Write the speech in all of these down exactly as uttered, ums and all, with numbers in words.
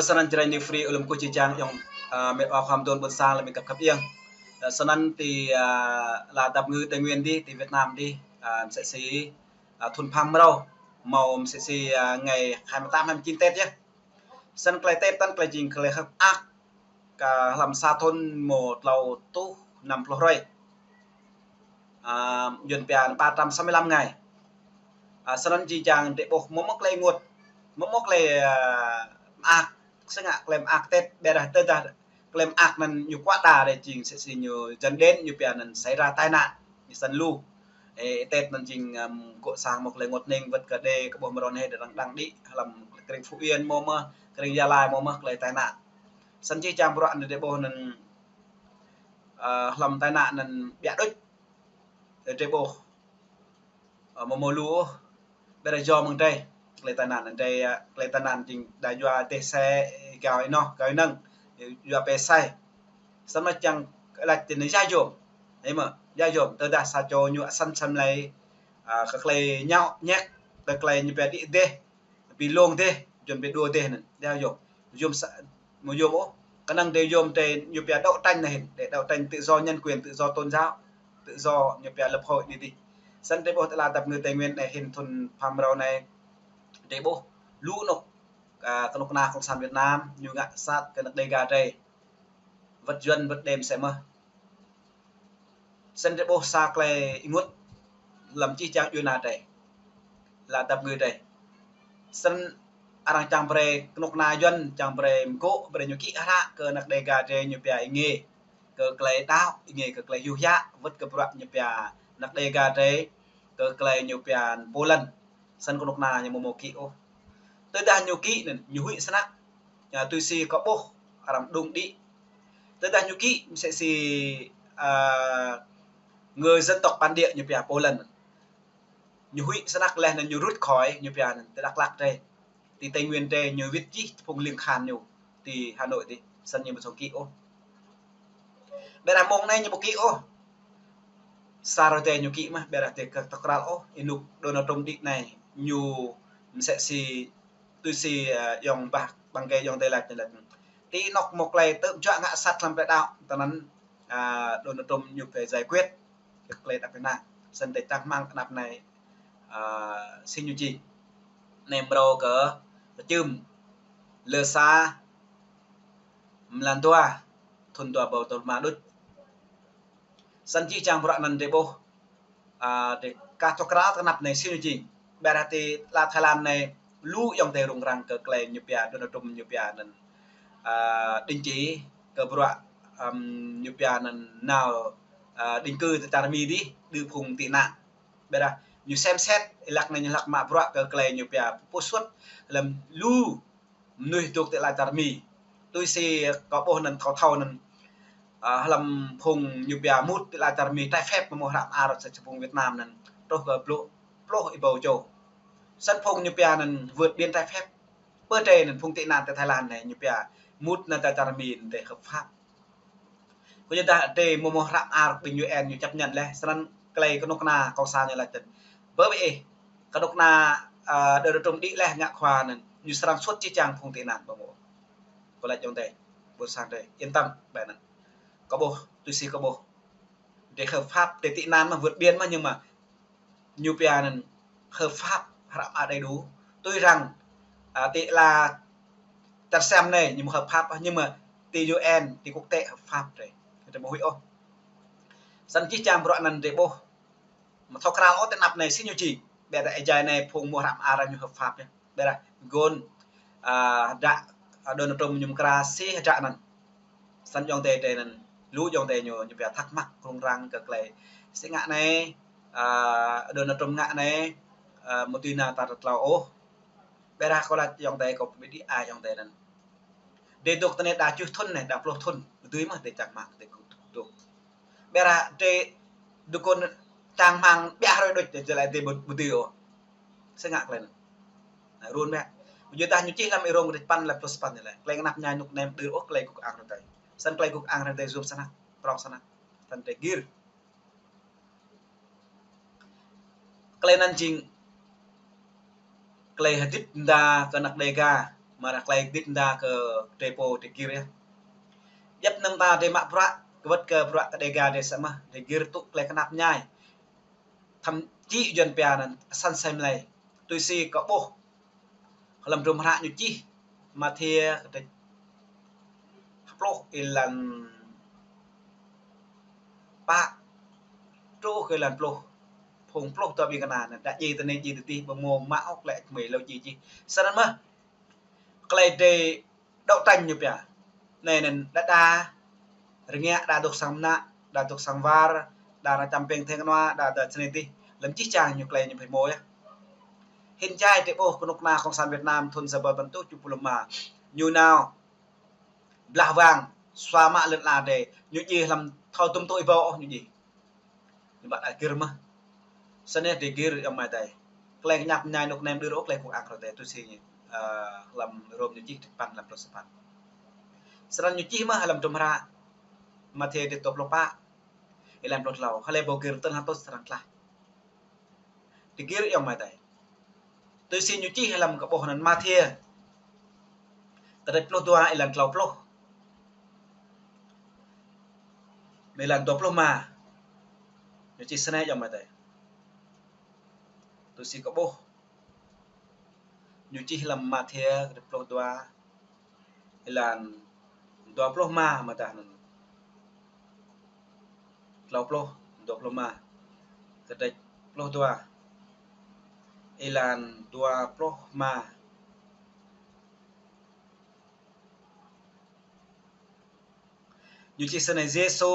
Snăn Jrai New Free ơ lŏm kơ či čang yŏng, a, mĕt wa khua mduôn ƀuôn sang lŏm kăp kăp yơh. A, snăn ti, a, la dăp ngư Tây Nguyên dih, ti Việt Nam dih, a, msĕ si, a, thŭn pham mrâo, mâo msĕ si, a, ngày hai mươi tám, hai mươi chín Tết yơh. Snăn klei Tết tăn klei jing klei hơ̆k mơak, kơ hlăm sa thŭn mâo tlâo rơtuh năm pluh hrơi. A, Yuăn pia ba trăm sáu mươi lăm ngày. A, snăn či čang drei ƀuh mơ̆ mơ̆ klei ênguôt, mơ̆ mơ̆ klei, a, mơak, sơngă klei mơak Tết, ƀiădah tơdah klei mơak anăn ñu kuă đa drei jing msĕ si ñu dân đến ñu pia anăn xảy ra tai nạn, ñu săn lu. Ê, Tết anăn jing, ưm, gŏ sang mâo klei ênguôt hnĭng wơ̆t kơ đe kơ ƀuh mrâo anei drei đang, đang đĭ hlăm krĭng Phú Yên mâo mơh, krĭng Gia Lai mâo mơh klei tai nạn. Snăn či čang bruă anăn drei ƀuh anăn, a, hlăm tai nạn anăn ƀiă đôč. Drei ƀuh, a, mâo mâo lu ôh, ƀiădah yua mơ̆ng drei. Klei tai nạn anăn drei, a, klei tai nạn jing đa yua dêh se gao ênoh, gao ênăng, yua pê sai. Snăn mơ̆ čang lač tơ anei ya yôm. Ê mơ̆, ya yôm, tơdah sa čô ñu săn săn lei, a, kơ klei ñao ñĕk, kơ klei ñu pia đĭ dêh, bi lông dêh, Yuăn bi đua dêh anăn, ya yôm. Yôm sa-, mâo yôm ôh. Kơnơ̆ng drei yôm drei ñu pia đấu tranh anei hĭn, drei đấu tranh tự do nhân quyền, tự do tôn giáo, tự do ñu pia lập hội dih dih. Snăn drei ƀuh ti la dăp ngư Tây Nguyên anei hĭn thŭn pham mrâo anei, drei ƀuh lu anôk, a, kơnuk kơna Cộng sản Việt Nam ñu ngă sat kơ anak Đêga drei. Wơ̆t Yuăn wơ̆t đe msĕ mơh. Snăn drei ƀuh sa klei ênguôt hlăm jih jang djuê ana drei, la dăp ngư drei. Snăn arăng čang brei kơnuk kơna Yuăn, čang brei mgô̆, brei ñu kĭ hră kơ anak Đêga drei ñu pia êngiê kơ klei đăo, êngiê kơ klei hiu hiă, wơ̆t kơ bruă ñu pia anak Đêga drei kơ klei ñu pia pô lăn. Snăn kơnuk kơna ñu mâo mâo kĭ ôh. Tơdah ñu kĭ anăn, ñu huĭ snăk, a, tui si kâo ƀuh arăng đung đĭ. Tơdah ñu kĭ msĕ si, a, người dân tộc bản địa ñu pia pô lăn. Ñu huĭ snăk leh anăn ñu rút khỏi ñu pia anăn ti Dak Lak drei. Ti Tây Nguyên drei ñu wĭt jih phung ling khan ñu ti Hà Nội dih, snăn ñu ƀu thâo kĭ ôh. Ƀiădah mông anei ñu ƀu kĭ ôh. Sa rơdê ñu kĭ mơh, ƀiădah drei kơ tơkral ôh, ênuk Donald Trump đĭ anei ñu msĕ si tui si, a, yŏng bah ƀăng gai yŏng drei lač anăn lač. Ti anôk mâo klei tơm juă ngă sat hlăm klei đăo, tơ anăn, a, Donald Trump ñu phải giải quyết kơ klei đăp ênang. Snăn drei čang hmăng kơ anăp anei, a, si ñu jing. Anei mrâo kơ pơčưm lơ sa mlan dua thŭn dua êbâo dua pluh êma đôč. Snăn jih jang bruă anăn drei ƀuh, a, drei ka tơkral kơ anăp anei si ñu jing. Ƀiădah ti la Thái Lan anei lu ayŏng adei rŭng răng kơ klei ñu pia Donald Trump ñu pia anăn, a, định chỉ kơ bruă, ưm, ñu pia anăn nao, a, định cư ti čar Mi dih, đĭ phung tị nạn. Ƀiădah ñu xem xét, hlăk anei ñu hlăk mă bruă kơ klei ñu pia pơsuôt hlăm lu mnuih dôk ti ala čar Mi. Tui si kâo ƀuh anăn thâo thâo anăn, a, hlăm phung ñu pia mŭt ti ala čar Mi trái phép mơ̆ mâo hră mơar sa čô phung Việt Nam anăn truh kơ pluh, pluh êbâo čô. Snăn phung ñu pia anăn vượt biên trái phép. Pơ drei anăn phung tị nạn ti Thái Lan anei ñu pia mŭt nao ti ala čar Mi anăn drei hợp pháp. Kyuadah drei mâo mâo hră mơar ƀing U N ñu chấp nhận leh, snăn klei kơnuk kơna Cộng sản ñu lač tăn. Bơ bơ ih, kơnuk kơna, a, Donald Trump đĭ leh ngă khua anăn, ñu srăng suôt jih jang phung tị nạn ƀu mâo. Kâo lač ayŏng adei, ƀuôn sang drei, yên tâm, ƀiă anăn. Kâo ƀuh, tui si kâo ƀuh. Drei hợp pháp, drei tị nạn mơh, vượt biên mơh, nhưng mà ñu pia anăn hợp pháp, hră mơar đầy đủ. Tui arăng, a, ti ala čar Siam anei ñu mâo hợp pháp, nhưng mà ti U N, ti quốc tế hợp pháp drei. Drei mâo huĭ ôh. Snăn jih jang bruă anăn drei ƀuh. Mâo thâo kral ôh ti anăp anei si ñu jing. Ƀiădah êjai anei phung mâo hră mơar ñu hợp pháp yơh. Ƀiădah gôn, a, hdră, a, Donald Trump ñu mkra si hdră anăn. Snăn ayŏng adei drei anăn, lu ayŏng adei ñu, ñu pia thắc mắc rŭng răng kơ klei. Si ngă anei, a, Donald Trump ngă anei, a, mâo dưi nao tar tlâo ôh. Ƀiădah kâo lač ayŏng adei kâo pơmĭn đĭ ai ayŏng adei anăn. Drei dôk ti anei đa čuh thŭn anei, đa pluh thŭn. Ƀu dưi mơh drei čang hmăng drei kơ dôk. Ƀiădah drei dôk kơ čang hmăng ƀiă hrơi đôč, drei lač drei ƀu, ƀu dưi ôh. Si ngă klei anăn. Anei, run ƀiă. Kyuadah ñu čih hlăm Y-Rôm kdrêč păn leh pluh sa păn anei leh. Klei knap mñai ênuk anei ƀu dưi ôh klei gŭk ang hrơi adai. Snăn klei gŭk ang hrơi adai yuôm snăk, prŏng snăk. Snăn drei gĭr. Klei anăn jing klei hơdip mda kơ anak Đêga, Mơ̆ ră klei đĭ đa kơ drơi pô drơi gir yơh. Djăp anăm ta drơi mă bruă, kơwơ̆t kơ bruă kơ Dega drơi samơ̆, drơi gir tŭ klei knap mơñai. Thăm či Yuăn pia anăn săn sem lei. Tui si kơ ƀuh hlăm hdruôm hră ñu čih, Mathiơ kơdrêč pluh êlan pă truh kơ êlan pluh. Phung pluh dua ƀing kơna anăn, đa djai tơ anai djai tơ adih, ƀu mâo mă ôh klei kơmơi hlâo djai čih. Snăn mơh, klei drơi đấu tranh ñu pia. Anai anăn đa đa rơngiă, đa dôk sang mơnă, đa dôk sang war, đa arăng čăm pĕng thĕng kơnua, đa đa snei dih. Hlăm jih jang ñu klei ñu pơhmô yơh. Hĭn jai drơi ƀuh kơnuk kơna Cộng sản Việt Nam thŭn sa rơbâo păn êtuh tơjuh pluh rơma. Ñu nao blah wang, sua mă lŏn ala drơi, ñu djai hlăm thâo dŭm tŭ êbâo ôh ñu djai. Ñu ƀă đa gir mơh. Snei drơi gir ayŏng amai adơi. Klei kơñăp mơñai anŭk nem đưr ôh klei kŭk ang rơdê tui si ñu, ơ, hlăm Rôm ñu čih kơdrêč păn êlan pluh sapăn. Snăn ñu čih mơh hlăm hdruôm hră Mathiơ kơdrêč dua pluh pă êlan pluh tlâo. Hlei ƀu gir tơl hơtŭč srăng tlaih. Drơi gir ayŏng amai adơi. Tui si ñu čih hlăm kơ ƀuh anăn Mathiơ kơdrêč pluh dua êlan tlâo pluh mơ̆ng êlan dua pluh rơma. Ñu čih snei ayŏng amai adơi. Tui si kơ ƀuh ñu čih hlăm Mathiơ kơdrêč pluh dua êlan dua pluh rơma mơ̆ dah anăn. Tlâo pluh, dua pluh rơma. Kơdrêč pluh dua êlan dua pluh rơma. Ñu čih snei: Yêsu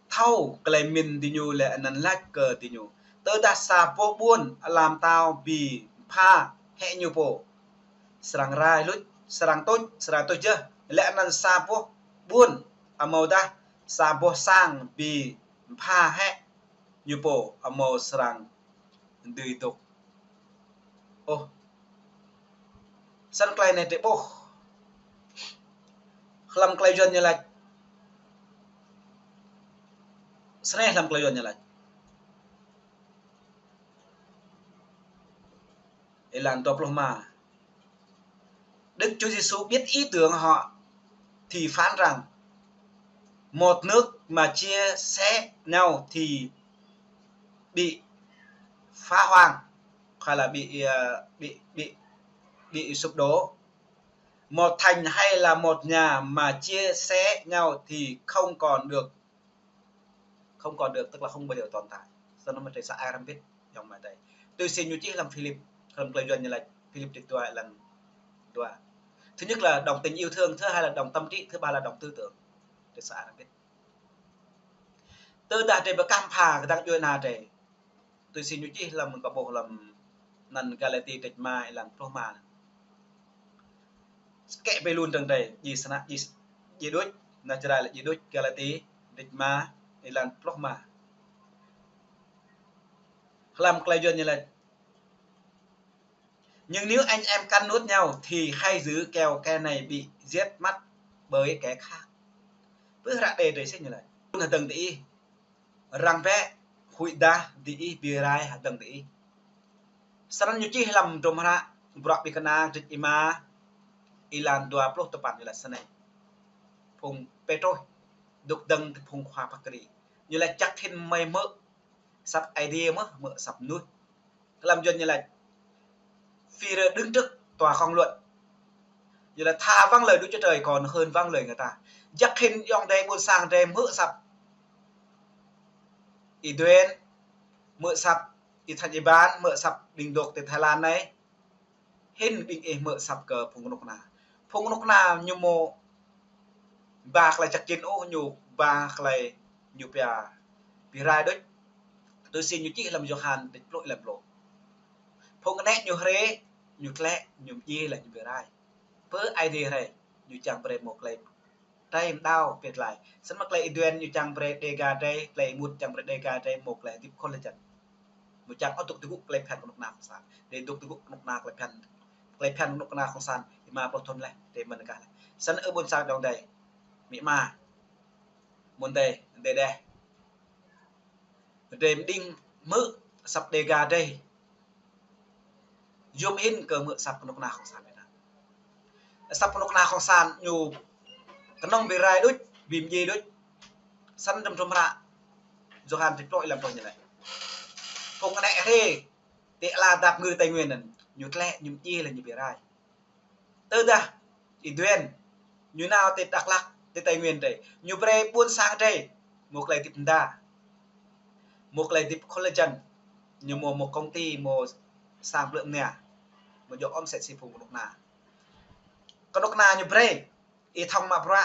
thâo klei mĭn diñu leh anăn lač kơ diñu: Tơdah sa boh ƀuôn ala mtao bi mpha hĕ ñu pô, srăng rai luč, srăng tuč, srăng tuč yơh. Leh anăn sa boh ƀuôn amâodah sa boh sang bi mpha hĕ ñu pô, amâo srăng dưi dôk ôh. Snăn klei anei drơi ƀuh hlăm klei Yuăn ñu lač. Snei hlăm klei Yuăn ñu lač. Êlan dua pluh rơma. Đức Chúa Giêsu biết ý tưởng họ thì phán rằng: Một nước mà chia rẽ nhau thì bị phá hoang, hay là bị, ờ, bị, bị, bị sụp đổ. Một thành hay là một nhà mà chia rẽ nhau thì không còn được, không còn được, tức là không bao giờ tồn tại. Sau đó mà trời sa ai răm bit, ayŏng amai adơi. Tui si ñu čih hlăm Philip, hlăm klei Yuăn ñu lač, Philip kơdrêč dua êlan dua. Thứ nhất là đồng tình yêu thương, thứ hai là đồng tâm trí, thứ ba là đồng tư tưởng. Trời sa ai răm bit. Tơdah drơi pơkah mpha kơdăng djuê ana drơi. Tui si ñu čih hlăm kơ ƀuh hlăm anăn Galati kơdrêč rơma êlan pluh rơma. Kĕ pơlun dơ̆ng drơi, djai snăk, djai, djai đuč, anăn Jrai lĕ djai đuč, Galati kơdrêč rơma êlan pluh rơma. Hlăm klei Yuăn ñu lač: Nhưng nếu anh em cắn nuốt nhau thì hãy giữ kẻo kẻ này bị giết mất bởi kẻ khác. Pơ hră Êđê drơi sĭt ñu lač: Ƀuôn hơdơ̆ng diih răng bĕ, huĭ dah diih bi rai hơdơ̆ng diih. Snăn ñu čih hlăm hdruôm hră Bruă Ƀing Kơna kơdrêč rơma êlan dua pluh tơpăn ñu lač snei: Phung Pêtrôs dôk dơ̆ng tơ phung khua phat kơđi. Ñu lač: Jăk hĭn mơi hmư̆ asăp Aê Diê mơ̆ hmư̆ asăp mnuih. Hlăm Yuăn ñu lač: Führe đứng trước tòa công luận. Ñu lač: Thà vâng lời Đức Chúa Trời còn hơn vâng lời người ta. Jăk hĭn ayŏng adơi ƀuôn sang drơi hmư̆ asăp Y Duên, hmư̆ asăp Y Thanh Y Ban, hmư̆ asăp ƀing dôk tơ Thái Lan anei. Hĭn ƀing ih hmư̆ asăp kơ phung kơnuk kơna. Phung kơnuk kơna ñu mâo ba klei jăk jĭn ôh, ñu ba klei ñu pia bi rai đôč. Tui si ñu čih hlăm Yôhan kơdrêč pluh êlan pluh. Phung kơnĕ ñu hrê, ñu tlĕ, ñu mdjiê leh ñu bi rai. Pơ Aê Diê hrê, ñu čang brơi mâo klei trei mđao pĕt lai. Snăn mơ̆ klei Y Duên ñu čang brơi Dega drơi, klei Y Mut čang brơi Dega drơi mâo klei hơdip khŏl lĕ jăn. Mơ̆ čang ôh dôk tơgŭ klei phiăn kơnuk kơna Cộng sản. Drơi dôk tơgŭ kơnuk kơna klei phiăn. Klei phiăn kơnuk kơna Cộng sản, êma pluh thŭn leh, drơi mơ̆n kah leh. Snăn ơ ƀuôn sang ayŏng adơi, amĭ ama, mơ̆n adơi, adơi đeh. Drơi mđing hmư̆ asăp Dega drơi, yôm hĭn kơ hmư̆ asăp kơnuk kơna Cộng sản Việt Nam. Asăp kơnuk kơna cộng sản ñu kơnơ̆ng ƀu rai đôč, ƀu mdjiê đôč. Săn tơm tơm hră Yôhan čih plŏ ih lăm pơh ñu lĕ. Phung ană hrê, ti ala dap ngư Tây Nguyên anŭn, ñu tlĕ, ñu mdjiê lĕ ñu ƀu rai. Tơdah, ih duen, ñu nao ti Dak Lak, ti Tây Nguyên drei. Ñu brei ƀuôn sang drei, mâo tơlơi hơdip mơda. Mâo tơlơi hơdip khul lĕ jăn, ñu mâo, mâo công ty, mâo sang plư mnia. Mâo djŏ ôh mơsĕ si phung kơnuk kơna. Kơnuk kơna ñu brei, ih thŏng mă bruă,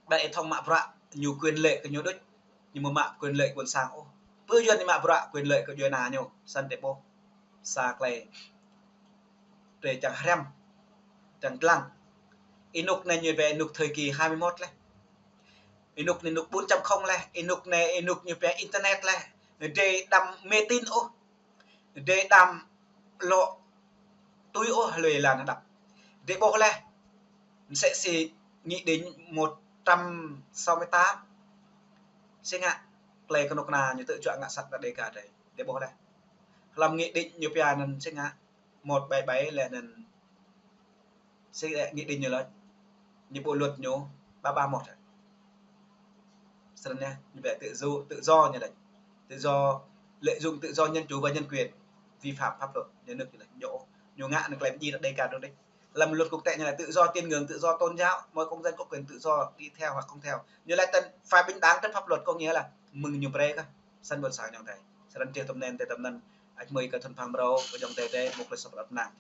ƀĕ ih thŏng mă bruă ñu quyền lợi kơ ñu đôč, ñu mâo mă quyền lợi kơ ƀuôn sang ôh. Pô Yuan ñu mă bruă quyền lợi kơ djuai ana ñu, săn drei ƀuh. Sa tơlơi drei čang hrăm, čang dlăng. Ênuk anai ñu pia ênuk thời kỳ hai mươi mốt lĕ. Ênuk anai ênuk bốn chấm không lĕ, ênuk anai ênuk ñu pia internet lĕ. Drei đăm mê tín ôh. Drei đăm lŏ tui ôh hlơi lăn hơđăp. Drei ƀuh lĕ, mơsĕ si Nghị định một trăm sáu mươi tám. Si ngă, tơlơi kơnuk kơna ñu tŭ juă ngă sat đa Đêga drei. Drei ƀuh lĕ. Hlăm Nghị định ñu pia anŭn si ngă, một bảy bảy lĕ anŭn. Si ngă Nghị định ñu lĕ. Ñu ƀuh luật ñu, ba ba một. Srăng ñu, ñu ƀĕ tự do, tự do ñu lĕ. Tự do, lợi dụng tự do dân chủ và nhân quyền, vi phạm pháp luật nhà nước ñu lĕ. Ñu, ñu ngă anŭn tơlơi mdjiê đa Đêga drei đôč. Hlăm luật quốc tế ñu lĕ tự do tín ngưỡng, tự do tôn giáo, mỗi công dân có quyền tự do đi theo hoặc không theo. Ñu lĕ tơl phải bình đẳng trước pháp luật, có nghĩa là mơ̆ng ñu brei kơ. Săn ƀuôn sang ayŏng adơi. Srăng čih tơm anŭn, tơm anŭn, ăt mơi kơ thun phang mrô, kơ ayŏng adơi, mơ̆ng kơ săp rap nang.